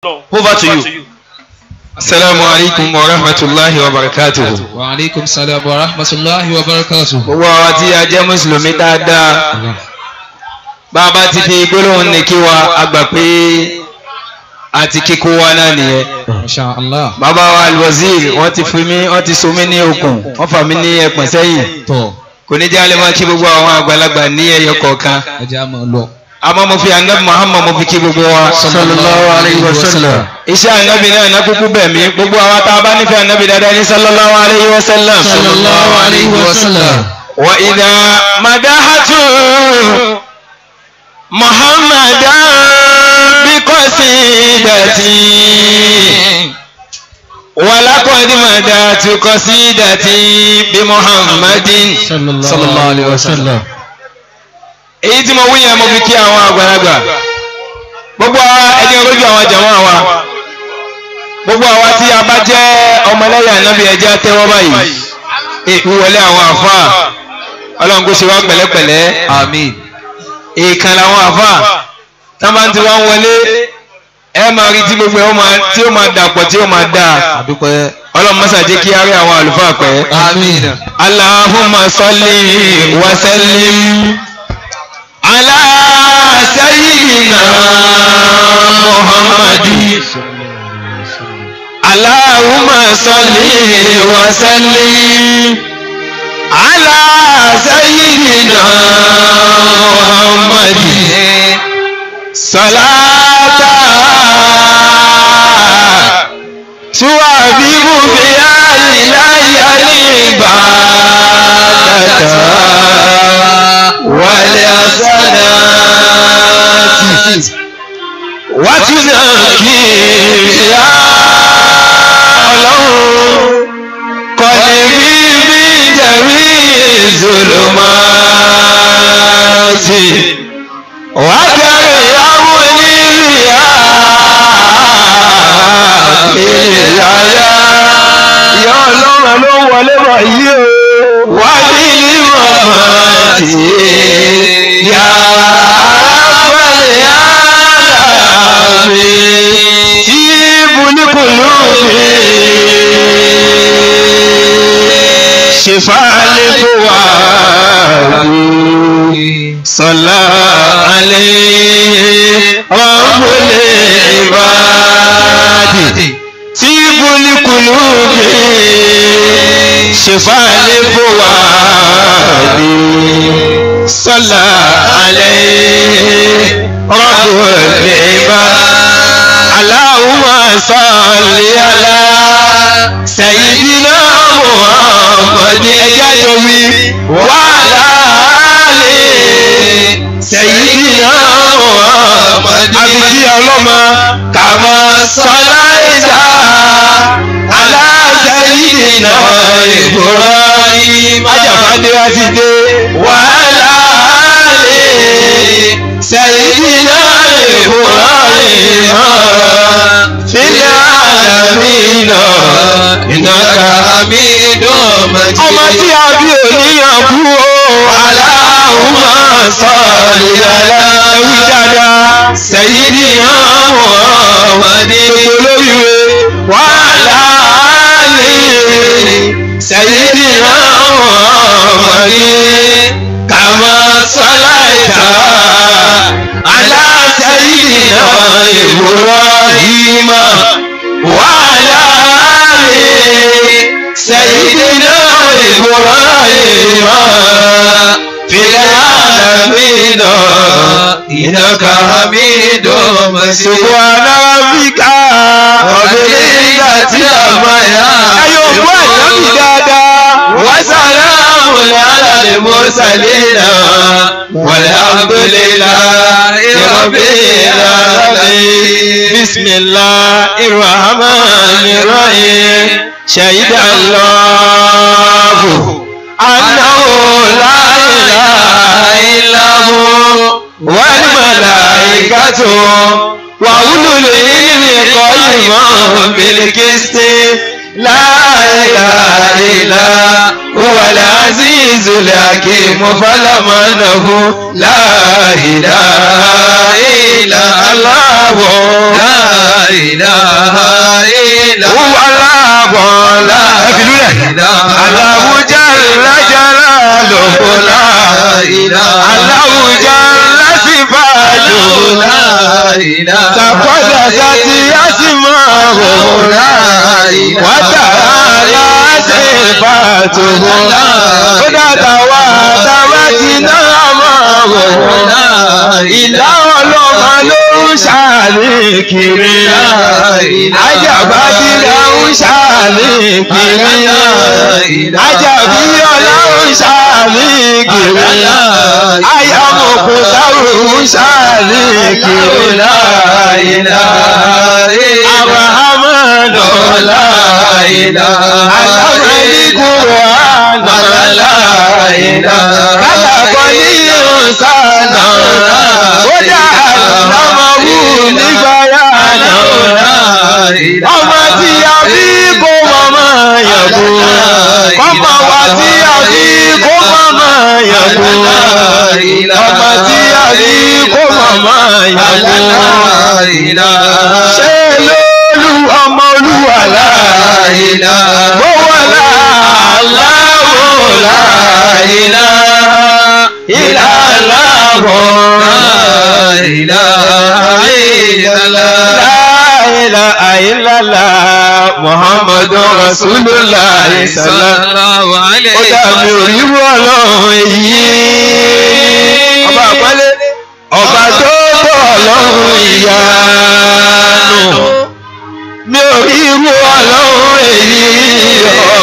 Over to you. Assalamu alaikum wa rahmatulahi wa barakatuhu. Wa alaikum salam wa rahmatulahi wa barakatuhu. Gbogbo àwa tí a jẹ́ mùsùlùmí dáadáa, bàbá ti fi gbólóhùn ní kí wa, a gbà pé àti kíkó wa náà nìyẹn. Masha Allah. Bàbá wa Alwazir, wọ́n ti fi mí, wọ́n ti so mí ní okùn, wọ́n fà mí ní ẹ̀pọ̀n sẹ́yìn. Kò ní jẹ́ alẹ́ máa kí gbogbo àwọn àgbàlagbà ní ẹyọ kọ̀ọ̀kan. Ẹ jẹ́ á máa lọ. Àmọ́ mo fi anabi Muhammad mo fi kí gbogbo wa. Sallallahu alayhi wa sallam. Iṣẹ́ anabi náà iná kúkú bẹ̀ mí. Gbogbo àwa tá a bá nífẹ̀ẹ́ anabi dáadáa ní sallallahu alayhi wa sallam. Sallallahu alayhi wa sallam. Wa idha madahatu Muhammadan bi qasidati wa laqad madahtu qasidati bi Muhammadin sallallahu alayhi wa sallam. Èyí tí mo wí yẹn mo fi kí àwọn àgbàlagbà. Gbogbo àwa ẹni orójú àwọn jàmọ́ wa, gbogbo àwa tí a bá jẹ́ ọmọlẹ́yìn ànábì ẹjẹ́ tẹ́wọ́ báyìí. Ìwọlé àwọn àfáà, Ọlọ́run kó ṣe wá pẹ̀lẹ́pẹ̀lẹ́. Àmín. Èèkàn làwọn àfáà tá máa ń ti wá ń wọlé, ẹ máa rí tí gbogbo ẹ tí ó máa dàpọ̀ tí ó máa dáa. Ọlọ́run mọ́sà jẹ́ kí á rí àwọn àlùfáà pẹ́. Àmín. Allahumma salli wa sallim ala sayyidina Muhammadi. Allahumma salli wa sallim ala sayyidina Muhammadi. Salata tuwabibu biha lillahi al-ibadata wal-hasanati wa tunaki ya Ọlọ́run qalbi bi jami'i zulumati wa tarhamni biha ìyáyá. Ìyá Ọlọ́run ló wọlé bọ̀ yìí o. Wá ní màmá tí yá àbálẹ̀ àlàmì tí bulikulu mi ṣèfàlẹ́ fún wa sọlá alẹ́ ọ̀bùnlé ìbàdí tí bulikulu mi ṣèfàlẹ́ fún wa sọlá alẹ́ ọ̀bùnlé ìbàdí. Allahumma salli ala sayyidina Muhammad ẹjẹ́ tó wí wa ala ali sayyidina Muhammad. Àbíkí ọlọ́mọ kama sallaita ala sayyidina Ibrahim. Ajáfadé wá ti dé wa ala ali sayyidina Ibrahim fil alamina innaka hamidun majid. Ọmọ tí a bí òníyàn kú o. Allahumma salli ala ẹwí dáadáa sayyidina Muhammadin gbogbo lóríire wa ala ali sayyidina Muhammadin kama sallaita ala sayyidina Ibrahim wa ala ali sayyidina Ibrahim fil alamin innaka hamidun majid. Subhana rabbika rabbil izzati amma yasifun. Ẹyọ bọ́ àyàmì dáadáa. Wa salamun ala al-mursalin walhamdulillahi rabbil alamin. Bismillahir rahmanir rahim. Shahida Allahu annahu la ilaha illa hu wal malaikatu wa ulul ilmi qa'iman bil qisti la ilaha illa huwal azizul hakim falamanahu la ilaha illa Allah La ilaha illa huwa Allah Allahu jalla jalaluhu la Allahu jalla sifatuhu La ilaha taqaddasat asma'uhu wa ta'ala sifatuhu kódà wa tàwátì náà mọ̀ ìlà ọlọ́mọ ló ń ṣàlè kiri àjàbá tí là ń ṣàlè kiri àjàbí ọlá ń ṣàlè kiri àyàmọ̀kò sáré ń ṣàlè kiri àràhámọ́nà alámẹ́líkùrọ̀ àná kálàkọ́ ní ìsànà kódà àlámọ̀wù nígbàyà náà ọmọ tí a bí kó mọ̀mọ́ yẹ̀kú ọmọ wa tí a bí kó mọ̀mọ́ yẹ̀kú ọmọ tí a bí kó mọ̀mọ́ yẹ̀kú ṣé lólu ọmọ olúwa láàyè bó wà láàláwò láàyè ìlàláwò la ilaha illallah Muhammadu Rasulullah sallallahu alaihi ó dàbí òrírú ọlọ́run èyí ọba àpọ́nlé ọba tó bọ̀ ọlọ́run ìyanu mi ò rí irú ọlọ́run èyí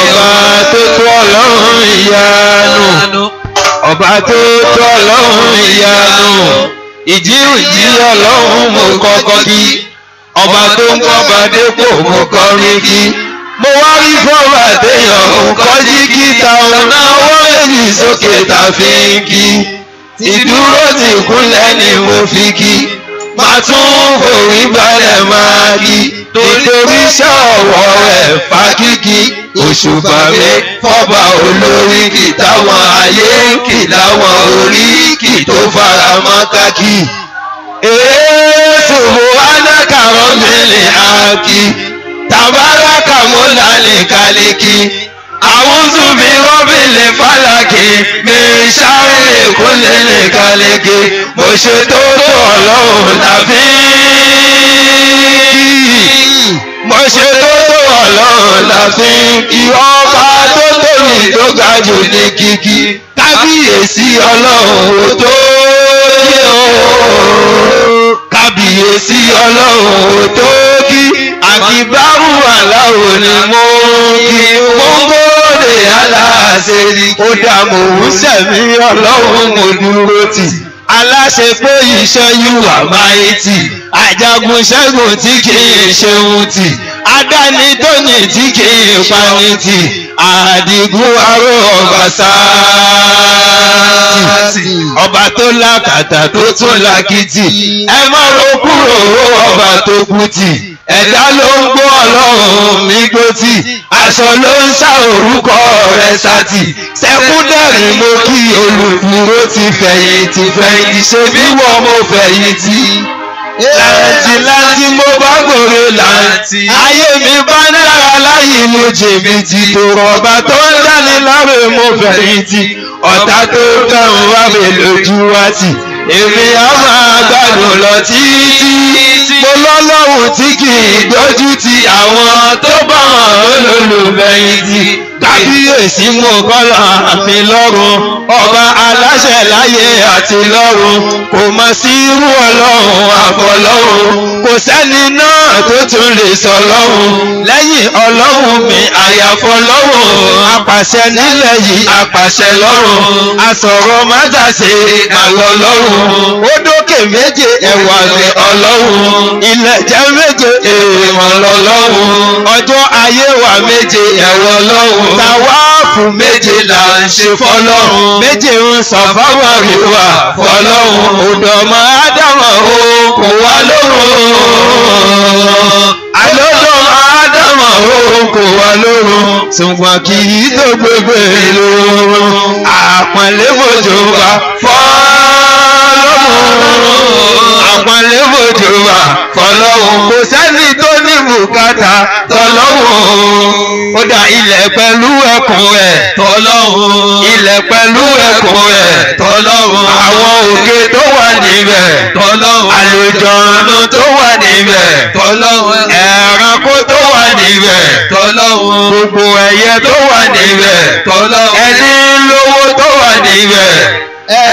ọba tó tó ọlọ́run ìyanu ọba tó tó ọlọ́run ìyanu ìjì ìjì ọlọ́run mo kọ́kọ́ kí ọba tó ń kọ́ bàdépò mo kọrin kí mo wá rí fọ́ọ̀mù àtẹ̀yàn òǹkọ́jí kíta ọ̀nà ọwọ́ méjì sókè tàfi ń kí ìdúró ti kúnlẹ̀ ni mo fi kí màá tún forí balẹ̀ máa kí nítorí iṣẹ́ ọwọ́ rẹ̀ fa kíkí òṣùbà mi fọ́ba olórí kì táwọn ayé ń kì láwọn orí kì tó fara mọ́ kákì. Èésù anaka rọ́bìnrin àkì tàbáraka mọ́lálẹ̀ kálíkì àwùzù mi rọ́bìnrin fàlàkì mi sáré kólélẹ̀ kálíkì mo ṣe tó tó ọlọ́run tàbí mo ṣe tó tó ọlọ́run láfi kí ọba tó tóbi tó ga jù ní kíkí kábíyèsí ọlọ́run tó yé o kábíyèsí ọlọ́run tó kí àkìbárù aláwo ni mo kí mo ń bóde aláṣẹ ni ó dà mò ń sẹ̀mí ọlọ́run mo dúró tì aláṣẹ pé iṣẹ́ yúwà máa tì ajagun ṣẹ́gun tí kì í ṣeun tì adáni tóní tí kì í pani tì àdìgún aró ọba sáàtì ọba tó lákàtà tó tún lákìtì ẹ má ro kúrò ọba tó kú tì ẹ̀dá ló ń gbọ́ ọlọ́run mi gbó tì aṣọ ló ń ṣá orúkọ rẹ̀ sátì sẹ́kúndẹ̀rì mo kí olùdúró ti fẹ̀yìntì fẹ̀yìntì ṣe bí wọ́n mo fẹ̀yìntì láǹtì láǹtì mo bá gbòòrò láǹtì ayé mi bá ń dára láyé mo jìbìtì tòrò ọba tó ń dání láre mo fẹ̀yìntì ọ̀tá tó dáhùn wá mi lójú wá tì èmi á máa gbádùn lọ títí mo lọ́lọ́run tí kì í dójú ti àwọn tó bá wọn olólùfẹ̀yìntì kábíyèsí mo kọ́lá àmì lọ́run ọba aláṣẹ láyé àti lọ́run kò mọ̀ sí irú ọlọ́run àfọlọ́run kò sẹ́ni náà tó tún lè sọ lọ́run lẹ́yìn ọlọ́run mi àyàfọlọ́run apàṣẹ nílẹ̀ yìí apàṣẹ lọ́run asọ̀rọ̀ mátàṣe àlọ́ lọ́run ó dókè méje ẹ̀wà ní ọlọ́run ilẹ̀ jẹ́ méje èèmọ̀ lọ́lọ́run ọjọ́ ayé wa méje ẹ̀wọ̀ lọ́run tàwáàfù méje là ń ṣe fọlọ́run méje ń sọ fáwọn àríwá fọlọ́run odò ọmọ ádámọ̀ o kò wá lórun àlọ́dọ̀ ádámọ̀ o kò wá lórun Ṣùgbọ́n kì í tó gbégbé lóru. Àpọ̀nlé fojú wa fọlọ́hún. Àpọ̀nlé fojú wa fọlọ́hún. Kò sẹ́ni tó ní bùkátà tọ́lọ́hún. Ó dá ilẹ̀ pẹ̀lú ẹkùn rẹ̀. Tọ́lọ́hún. Ilẹ̀ pẹ̀lú ẹkùn rẹ̀. Tọ́lọ́hún. Àwọn òkè tó wà níbẹ̀. Tọ́lọ́hún. Àlùjọ̀nù tó wà níbẹ̀. Tọ́lọ́hún. Ẹranko tó wà níbẹ̀. Tọ́lọ́hún. Gbogbo ẹyẹ tó wà níbẹ̀. Tọ́lọ́hún. Ẹni lówó tó wà níbẹ̀.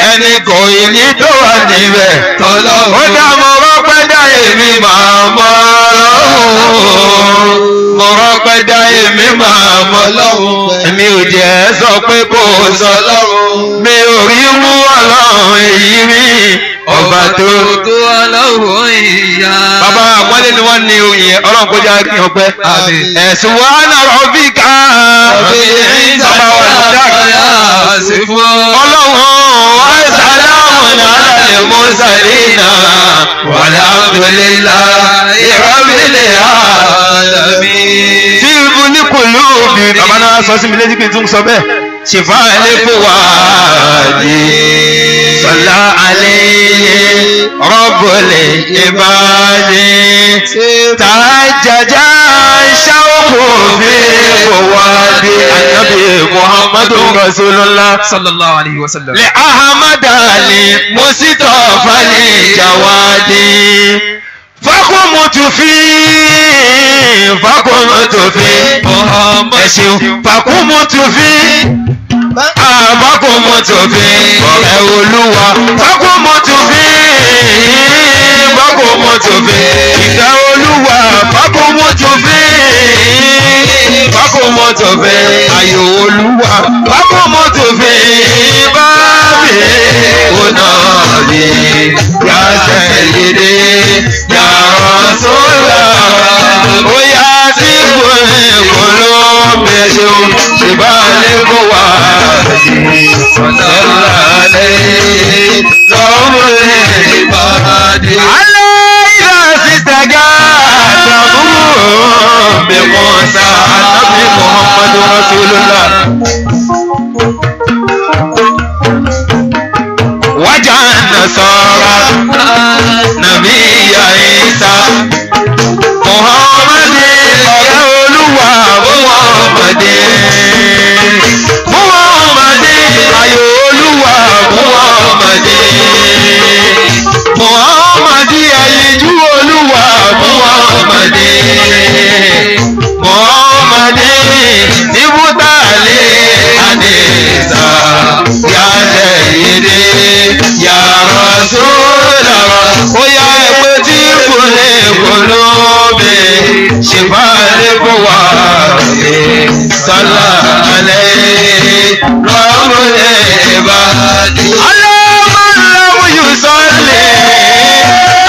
Ẹni kò ní tó wà níbẹ̀. Tọ́lọ́hún. Ó dá mo rọ́pẹ́ dá èmi máa mọ́ lọ́hùn. Mo rọ́pẹ́ dá èmi máa mọ́ Ọlọ́run. Èmi ò jẹ́ sọ pé kò sọ. Ọlọ́run. Mi ò rí mú Ọlọ́run èyí rí. Ọba tó. Tó Ọlọ́run ìyá. Bàbá àpọ́nlé ni wọ́n ní oyin yẹn, Ọlọ́run kó jẹ́ kí wọ́n pẹ́. Àmín. Ẹ̀sùn wa náà rọ̀ bí ká. Bàbá wa ní dáàkì. Ọlọ́run wàsálàmù alal mursalina walhamdulillahi rabbil alamin. Tí ibu ní kùlùbí. Bàbá náà sọ sí mi létí kí n tún sọ bẹ́ẹ̀. Ṣèfà lẹ́kọ̀ọ́ wá di sọlá alayhi rabbul ibadi. Tàjàjà ṣàwùkù fi wadi. Ànábì Muhammadu Rasulullah. Sallallahu alayhi wa sallam. Li Ahmada li Mustafa li Jawadi. Fakumutu fi fakumutu fi Muhammad. Ẹ ṣeun fakumutu fi fakumutu fi ọ̀rẹ́ Olúwa fakumutu fi fakumutu fi ìfẹ́ Olúwa fakumutu fi fakumutu fi ayọ̀ Olúwa fakumutu fi bábí onáàbí yà sayyidi yà Rasulullah ó yá tí kò ní kò ló bẹ ṣeun ṣèbálẹ̀ kó wá sọ̀lá lẹ́yìn lọ́wọ́ Ìbàdí. alẹ́ ìlà sísàgá àtàkùn bí Mùsá àtàbí Muhammadu Rasulullah. Wájà Nasara Nàbíyà Ìsá Muhammadu ọ̀rẹ́ Olúwa Muhammadu Muhammadu ayọ̀ Olúwa Muhammadu Muhammadu ẹyinjú Olúwa Muhammadu Muhammadu ibùtàlẹ̀ àdìsá yà sayyidi yà Rasulullah ó yá ẹgbẹ́ tí kò lè kó lóbe ṣèpàdé kó wà sí sálà alẹ́ rọ́mọlẹ́ bá. Alámọ̀láwù yóò sọ́lẹ̀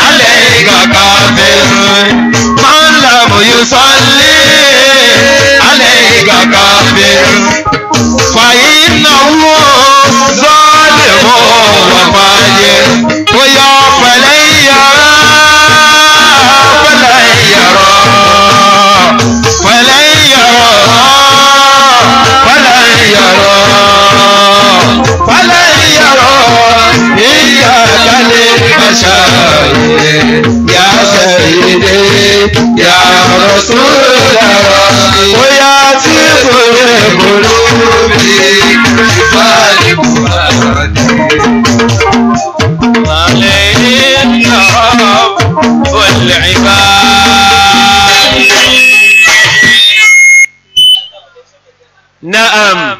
alẹ́ kàkà bẹ̀rù. Mọ̀láwù yóò sọ́lẹ̀ alẹ́ kàkà bẹ̀rù. Fàyínàwó sọ́lẹ̀ mọ́ wà fàyè. Bóyá pẹ̀lẹ́ yàrá pẹ̀lẹ́ yàrá pẹ̀lẹ́ yàrá pẹ̀lẹ́ yàrá pẹ̀lẹ́ yàrá ìyá kálí màṣáyé yà sayyidi yà Rasulullah bóyá tí kò lè kúrò bí Ìbàdí. عليه رب العباد. نعم.